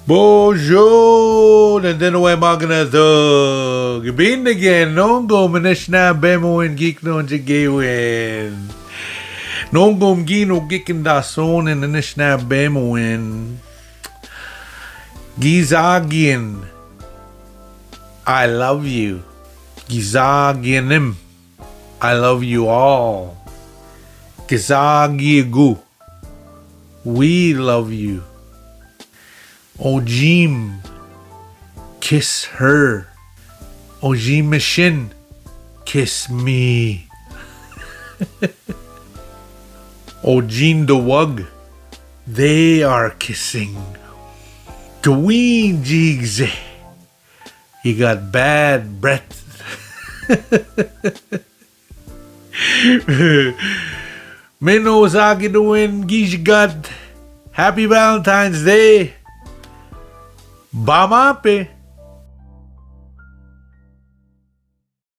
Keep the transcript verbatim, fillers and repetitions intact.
Bonjour, and then away magna dog. Bin again, nongo menishna bemo in geek non jigewen. Nongo mgino geekin da son in nishna bemo in. Gizagin, I love you. Gizaginim, I love you all. Gizagigu, we love you. Ojim, kiss her. Ojimishin, kiss me. Ojin the wug, they are kissing. Gawin jigze, you got bad breath. Mino zagi doing gish got happy Valentine's Day. Bama pe.